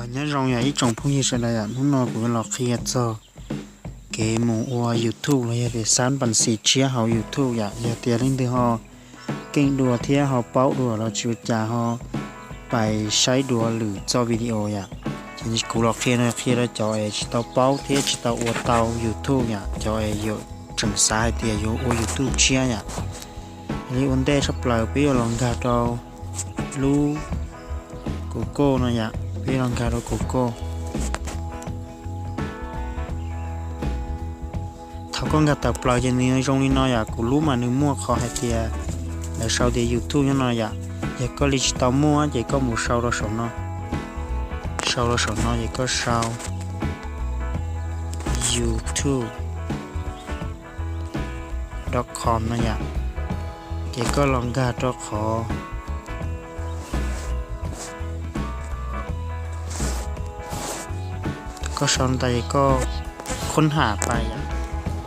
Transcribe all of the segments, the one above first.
Nyob zoo yom ib tsoom phooj ywg sawv daws yom, hnub no kuv yuav los qhia txog kev mus ua YouTube los yog tias xab npas xis tshiab hauv YouTube yom. Yog tias leej twg ho keej dua thiab ho paub dua los tsis ua cas ho pais saib dua lwm txoj video yom. Ces kuv los qhia no qhia rau cov es tsis tau paub thiab tsis tau ua tau YouTube yom, cov es yuav tseem xav hais tias yuav ua YouTube tshiab yom. Li ua ntej tshaj plaws peb yuav los nkag rau lub Google no yom, peb los nkag rau Google. Thaum koj nkag tawm plaws ces nws yuav zoo li no yom, kuv lub mas nws muaj qhov hais tias lawv sau tias YouTube nyob no yom. Yog koj li tsis tau muaj ces koj mus sau rau saum no, sau rau saum no ces koj sau YouTube dot com no yom. Ces koj los nkag rau qhov, koj sau tas ces koj khoob ham pais yom,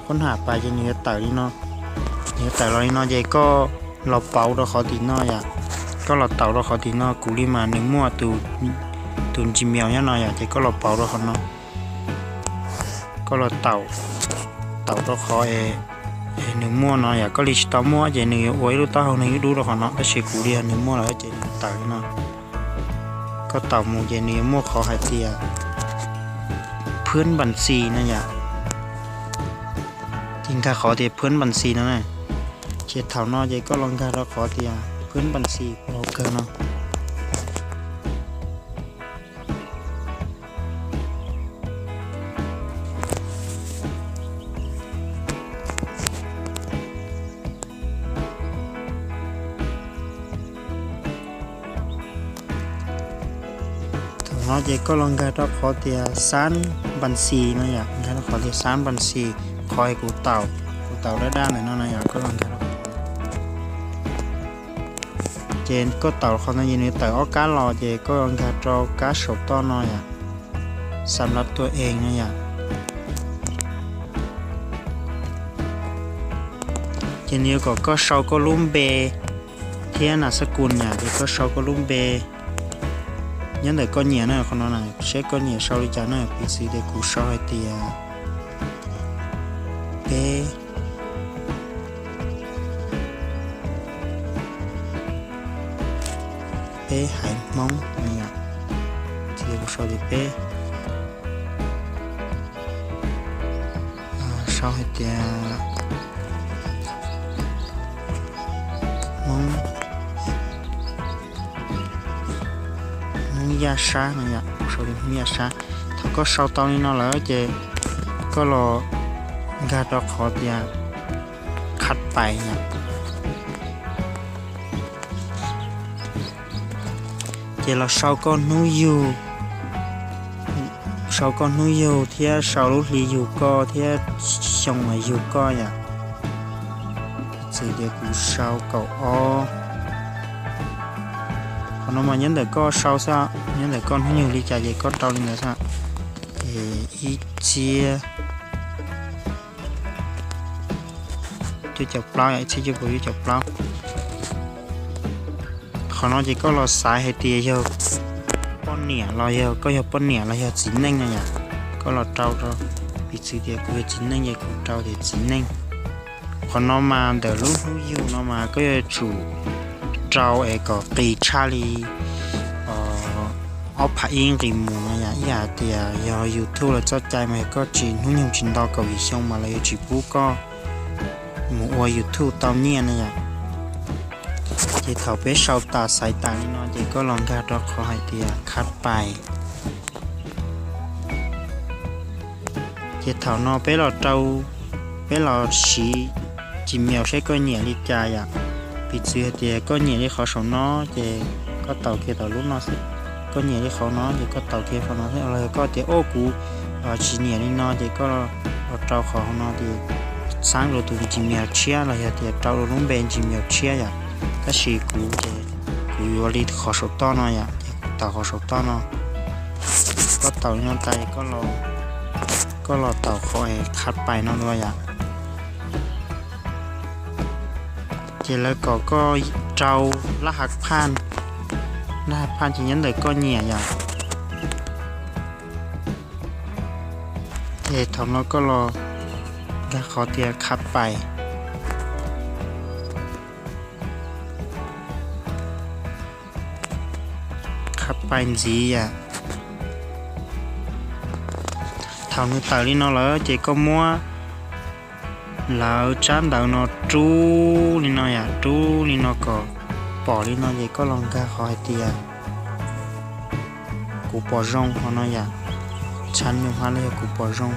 khoob ham pais ces nws yuav tawm li no, nws yuav tawm los li no ces koj los pauv rau qhov tim no yom. Koj los taus rau qhov tim no, kuv li mas nws muaj tus Gmail nyob no yom, ces koj los pauv rau qhov no. Koj los taus, taus rau qhov es nws muaj no yom. Koj li tsis tau muaj ces nws yuav ua ib lub taub hau nws ib dub rau qhov no, tab sis kuv li nws muaj lawm ces nws tawm li no. Koj taus mus ces nws yuav muaj qhov hais tias phwb npas xis no yom. Ces nkag qhov tias phwb npas xis no na. Ces thaum no ces koj los nkag rau qhov tias phwb npas xis hauv kawg no. Thaum no ces koj los nkag rau qhov tias xab npas xis no yom, nkag rau qhov tias xab npas xis, qhov kuv taus, kuv taus dab dab ntawm no no yom, koj los nkag rau qhov. Ces koj taus qhov no ces nws tawm ob kab los ces koj nkag rau kab saum toj no yom, xam lab tuaj ees no yom. Ces nws yuav kom koj sau koj lub npe thiab nas xab kus yom, ces koj sau koj lub npe nyob ntawm koj nyiam na, qhov no na, seb koj nyiam sau li cas na, piv txwv tias kuv sau hais tias peb, peb haiv Hmoob no yom, ces kuv sau tias peb, sau hais tias Hmoob, Hmoob Yaj Sab no yom, sau li Hmoob Yaj Sab. Thaum koj sau tau li no lawm ces koj los nkag rau qhov tias khab pais yom. Ces los sau koj hnub yug, sau koj hnub yug thiab sau lub hli yug koj thiab xyoo uas yug koj yom. Piv txwv tias kuv sau kaum ob. Qhov no mas nyob ntawm koj sau xwb, nyob ntawm koj hnub yug li cas ces koj rau li ntawd xwb. Ib txhiab cuaj caum plaub, ib txhiab cuaj puas cuaj caum plaub. Qhov no ces koj los xaiv hais tias yog poj niam los yog koj yog poj niam los yog txiv neej no yom. Koj los rau rau, piv txwv tias kuv yog txiv neej ces kuv rau tias txiv neej. Qhov no mas ntawm lub hnub yug no mas koj yuav tsum rau es kom qis tshaj li ob phav ib nqis mus no yom. Ib yam tias yog YouTube lawv txoj cai mas yog koj tsis hnub nyoog tsis nto kaum yim xyoo mas lawv yuav tsis pub koj mus ua YouTube tau nyiaj no yom. Ces thaum peb sau tas xaiv tas li no ces koj los nkag rau qhov hais tias khab pais. Ces thaum no peb los rau, peb los siv Gmail seb koj nyiam li cas yom. Piv txwv hais tias koj nyiam li qhov saum no ces koj taus kiag tau lub no xwb. Koj nyiam li qhov no ces koj taus kiag qhov no xwb. Los yog koj tias o kuv tsis nyiam li no ces koj los rau qhov no ces xab rau tus Gmail tshiab los yog tias rau rau lub npe Gmail tshiab yom. Tab sis kuv ces kuv yuav li qhov saum toj no yom, ces kuv taus qhov saum toj no. Koj taus li no tas koj los taus qhov khab pais no dua yom. Ces lawv kom koj rau lab hav phaj, lab hav phaj ces nyob ntawm koj nyiam yom. Es thaum no koj los nkag qhov tias khab pais, khab pais ntxiv yom. Thaum nws tawm li no lawm ces koj muab lawv tsab ntawv no rub li no yom, rub li no kom pom li no ces koj los nkag qhov hais tias kuv pom zoo hov no yom, tshab nyoog hab los yog kuv pom zoo.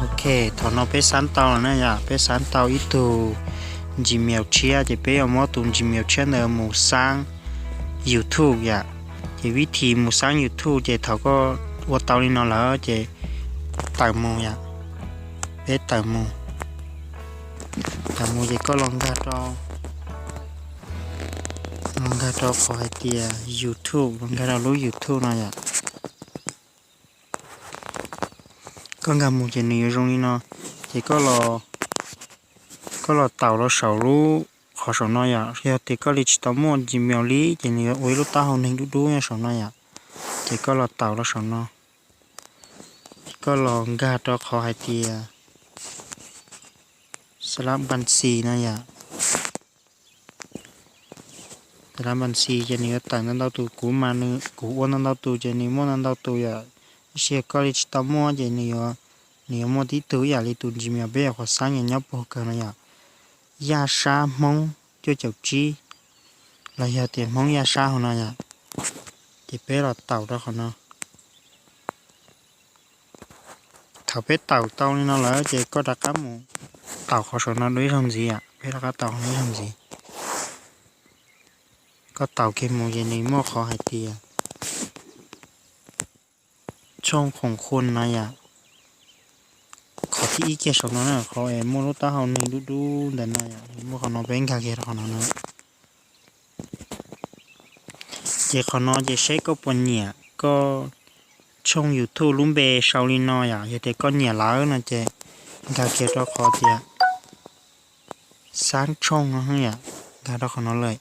Ok, thaum no peb xab tau lawm na yom, peb xab tau ib tug Gmail tshiab ces peb yuav muab tus Gmail tshiab ntawd mus xab YouTube yom. Ces vib thib mus xab YouTube ces thaum koj ua tau li no lawm ces tawm mus yom, peb tawm mus. Tawm mus ces koj los nkag rau, los nkag rau qhov hais tias YouTube, los nkag rau lub YouTube no yom. Koj nkag mus ces nws yuav zoo li no, ces koj los taus rau saum lub qhov saum no yom. Yog tias koj li tsis tau muaj Gmail li ces nws yuav ua ib lub taub hau neeg dub dub nyob saum no yom. Ces koj los taus rau saum no, koj los nkag rau qhov hais tias xab lab npas xis no yom. Xab lab npas xis ces nws yuav tawm ntau ntau tus, kuv mas nws, kuv ua ntau ntau tus ces nws muaj ntau ntau tus yom. Tab sis yog koj li tsis tau muaj ces nws yuav, nws yuav muaj tib tug ib yam li tus Gmail peb yuav qhuav xab nyob puag kawg no yom. Yaj Sab Hmoob cuaj caum tsib, los yog tias Hmoob Yaj Sab hauv no yom. Ces peb los taus rau qhov no. Thaum peb taus tau li no lawm ces koj rov qab mus taus qhov saum no dua ib zaug ntxiv yom, peb rov qab taus qhov no ib zaug ntxiv. Koj taus kiag mus ces nws muaj qhov hais tias tshooj khoom khuam no yom. Qhov thib ib kiag saum no na, qhov es muaj lub taub hau neeg dub dub ntawm no yom, nws muaj qhov no, peb nkag kiag rau qhov no na. Ces qhov no ces seb koj puas nyiam koj tshooj YouTube lub npe sau li no yom. Yog tias koj nyiam lawm no ces nkag kiag rau qhov tias xab tshooj no yom, nkag rau qhov no lawm.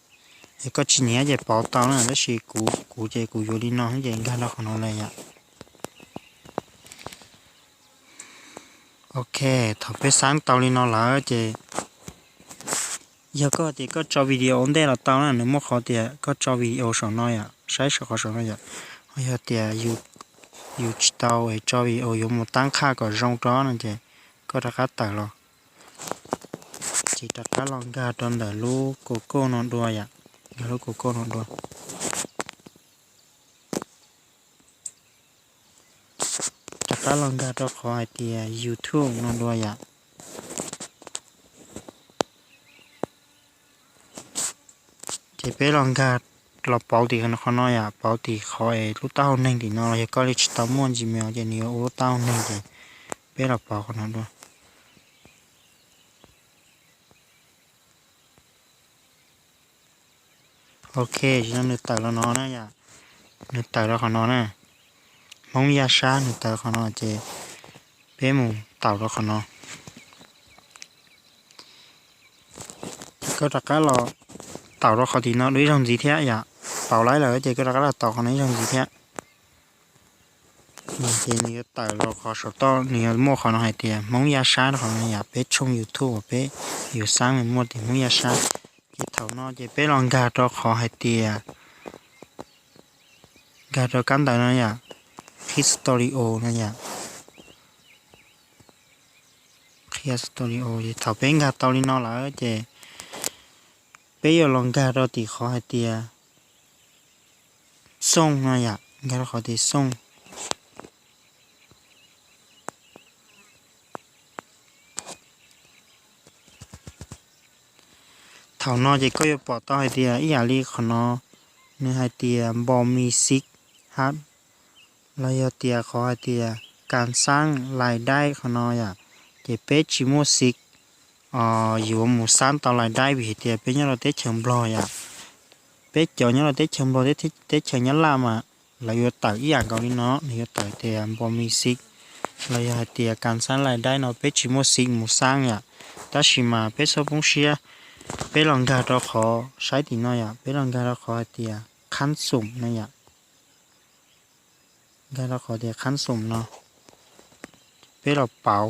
Es koj tsis nyiam ces pauv tau na, tab sis kuv, kuv ces kuv yuav li no ces nkag rau qhov no lawm yom. Ok, thaum peb xab tau li no lawm ces yog koj tias koj tso video ua ntej los tau na, nws muaj qhov tias koj tso video saum no yom, saib saum qhov saum no yom. Ho yog tias yus tsis tau tso video, yuav mus tab qhaj kom zoo rau no ces koj rov qab tawm los. Ces rov qab los nkag rau ntawm lub Google no dua yom, nkag lub Google no dua. Rov qab los nkag rau qhov hais tias YouTube no dua yom. Ces peb los nkag los pauv tim qhov no yom, pauv tim qhov es lub taub hau neeg tim no los yog koj li tsis tau muaj Gmail ces nws yuav ua lub taub hau neeg ces peb los pauv qhov no dua. Ok, tam sim no nws tawm los no na yom, nws tawm rau qhov no na, Hmoob Yaj Sab nws tawm qhov no ces peb mus taus rau qhov no. Ces koj rov qab los taus rau qhov tim no dua ib zaug ntxiv thiab yom, pauv laib lawm ces koj rov qab los taus qhov no ib zaug ntxiv thiab. Ces nws yuav tawm los qhov saum toj, nws yuav muaj qhov no hais tias Hmoob Yaj Sab rau qhov no yom, peb tshooj YouTube uas peb yuav xab nws muaj tias Hmoob Yaj Sab. Ces thaum no ces peb los nkag rau qhov hais tias, nkag rau kab ntawv no yom, Qhia Studio no yom, Qhia Studio. Ces thaum peb nkag tau li no lawm ces peb yuav los nkag rau tim qhov hais tias xooj no yom, nkag rau qhov tias xooj. Thaum no ces koj yuav pom tau hais tias ib yam li qhov no, nws hais tias Npo Mi Xib Hab, los yog tias qhov hais tias Kas Xaab Lais Daib qhov no yom, ces peb tsis muaj xib, yuav mus xab tau Lais Daib vim hais tias peb nyob rau teb chaws Nplog yom. Peb cov nyob rau teb chaws Nplog thiab teb chaws Nyab Laj mas lawv yuav tawm ib yam nkaus li no, nws yuav tawm tias Npo Mi Xib, los yog hais tias Kas Xaab Lais Daib no peb tsis muaj xib mus xab yom. Tab sis mas peb txhob poob siab, peb los nkag rau qhov saib tim no yom, peb los nkag rau qhov hais tias khab xoom no yom. Nkag rau qhov tias khab xoom no, peb los pauv.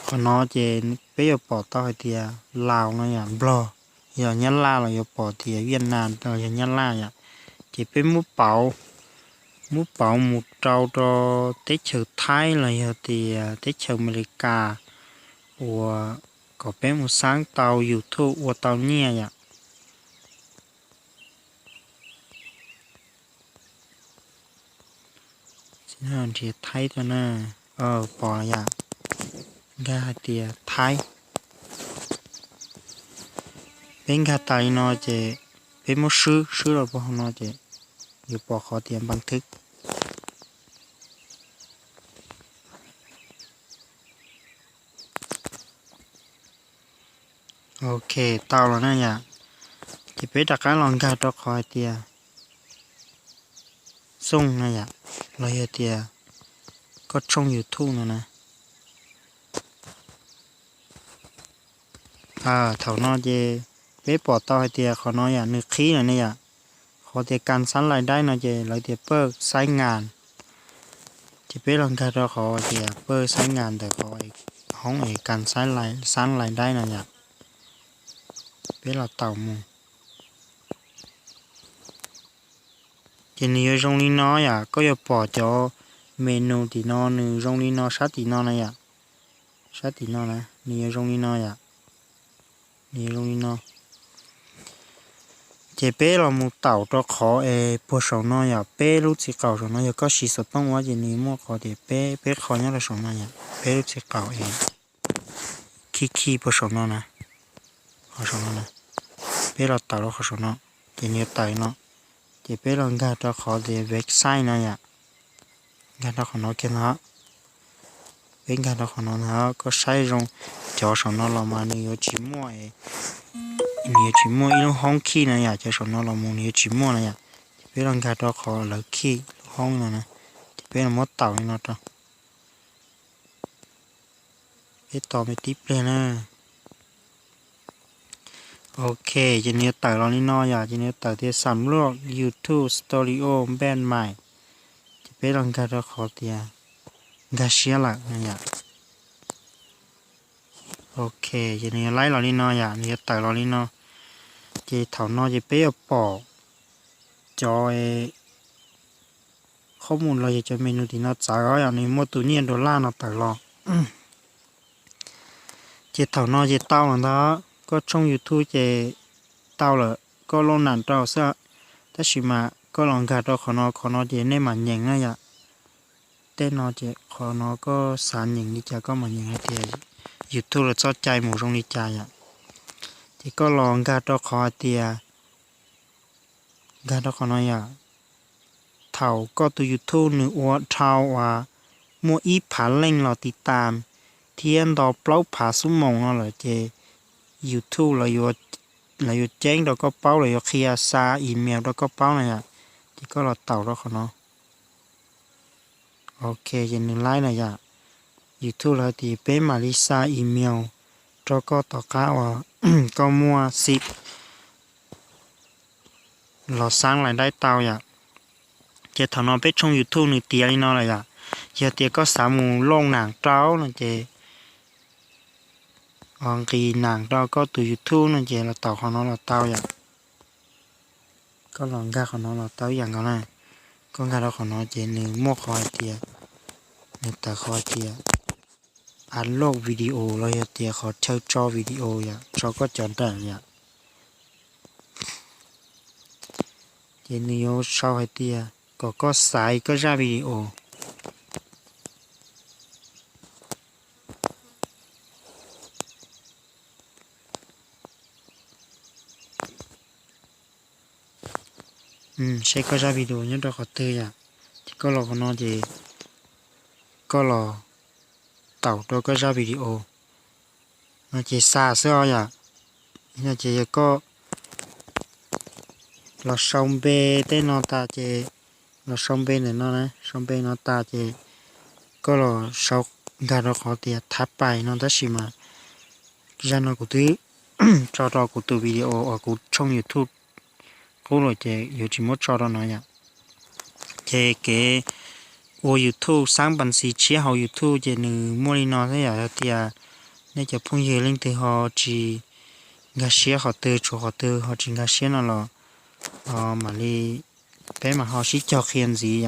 Qhov no ces peb yuav pom tau hais tias Laus no yom, Nplog, yog Nyab Laj los yuav pom tias Viaj Nam los yog Nyab Laj yom. Ces peb muab pauv, muab pauv mus rau rau teb chaws Thaib los yog tias teb chaws Amelikas uas kom peb mus xaab tau YouTube ua tau nyiaj yom. Nrhiav Thaib rau na, pom yom, nkag hais tias Thaib. Peb nkag tas li no ces peb muab swb, swb rau hauv no ces yuav pom qhov tias npam thwb. Ok, tau los na yom. Ces peb rov qab los nkag rau qhov hais tias xooj na yom, los yog tias koj tshooj YouTube no na. Thaum no ces peb pom tau hais tias qhov no yom nws qhib lawm ne yom. Qhov tias kas xaab lais daib no ces lawv tias pawj xaib ngas. Ces peb los nkag rau qhov tias pawj xaib ngas ntawm qhov hoob es kas xaab lais daib no yom. Peb los taus mus. Ces nws yuav zoo li no yom, koj yuav pom cov menu tim no nws zoo li no sab tim no na yom. Sab tim no na nws yuav zoo li no yom. Nws yuav zoo li no. Ces peb los mus taus rau qhov es puag saum no yom, peb lub txiv qaum saum no yog koj siv xov tooj ua ces nws muaj qhov tias peb, peb qho nyob rau saum no yom, peb lub txiv qaum es khij khij puag saum no na. Qhov saum no na, peb los taus rau qhov saum no, ces nws yuav tawm no. Ces peb los nkag rau qhov tias website no yom. Nkag rau qhov no kiag ntag. Peb nkag rau qhov no ntag, koj saib zoo, cov saum no los mas nws yuav tsis muaj, nws yuav tsis muaj ib lub hoob khij no yom, cov saum no los mus nws yuav tsis muaj no yom. Ces peb los nkag rau qhov lawv khij lub hoob no na, ces peb los muab taus li no rau. Peb tos me tib pliag na. Ok, ces nws yuav tawm los li no yom, ces nws yuav tawm tias xam luaj YouTube Studio npaj mais. Ces peb los nkag rau qhov tias nkag siab lawm no yom. Ok, ces nws yuav laib los li no yom, nws yuav tawm los li no. Ces thaum no ces peb yuav pom cov qhob mus los yog cov menu tim no txawv os yom, nws muaj tus nyiaj dollar no tawm los. Ces thaum no ces tau lawm ntag, koj tshooj YouTube ces tau lawm, koj looj nam rau xwb. Tab sis mas koj los nkag rau qhov no, qhov no ces nej mam nyeem na yom. Tej no ces qhov no koj xav nyeem li cas koj mam nyeem hais tias YouTube lawv txoj cai mus zoo li cas yom. Ces koj los nkag rau qhov hais tias, nkag rau qhov no yom, thaum koj tus YouTube nws ua dhau uas muaj ib phav leej los tiv tas thiab nto plaub phav xuab moos no lawm ces YouTube lawv yuav ceeb rau koj paub, lawv yuav qhia xa email rau koj paub na yom. Ces koj los taus rau qhov no. Ok, ces nws laib na yom. YouTube lawv tias peb mam li xa email rau koj tom qab uas koj muaj xib los xaab lais daib tau yom. Ces thaum no peb tshooj YouTube nws tiav li no lawm yom. Yog tias koj xav mus looj nam rau no ces, nqis nam rau koj tus YouTube no ces los taus qhov no los tau yom. Koj los nkag qhov no los tau ib yam nkaus na. Koj nkag rau qhov no ces nws muaj qhov hais tias, nws tawm qhov hais tias upload video los yog tias qhov chaw tso video yom, tso koj cov nrawm yom. Ces nws yuav sau hais tias kom koj xaiv koj zaj video. Seb koj zaj video nyob rau qhov twg yom. Ces koj los qhov no ces koj los taus rau koj zaj video no ces xa xwb os yom. No ces yog koj los sau npe tej no tas ces, los sau npe ntawm no na, sau npe no tas ces koj los sau nkag rau qhov tias thav pais no tab sis mas zaj no kuv twb tso rau kuv tus video uas kuv tshooj YouTube qub lawm ces yuav tsis muab tso rau no yom. Ces kev ua YouTube xab pas xis tshiab hauv YouTube ces nws muaj li no thiab yom. Yog tias nej cov phooj ywg leej twg ho tsis nkag siab qhov twg, tshuav qhov twg ho tsis nkag siab no los mam li peb mam ho sib cog qhia ntxiv.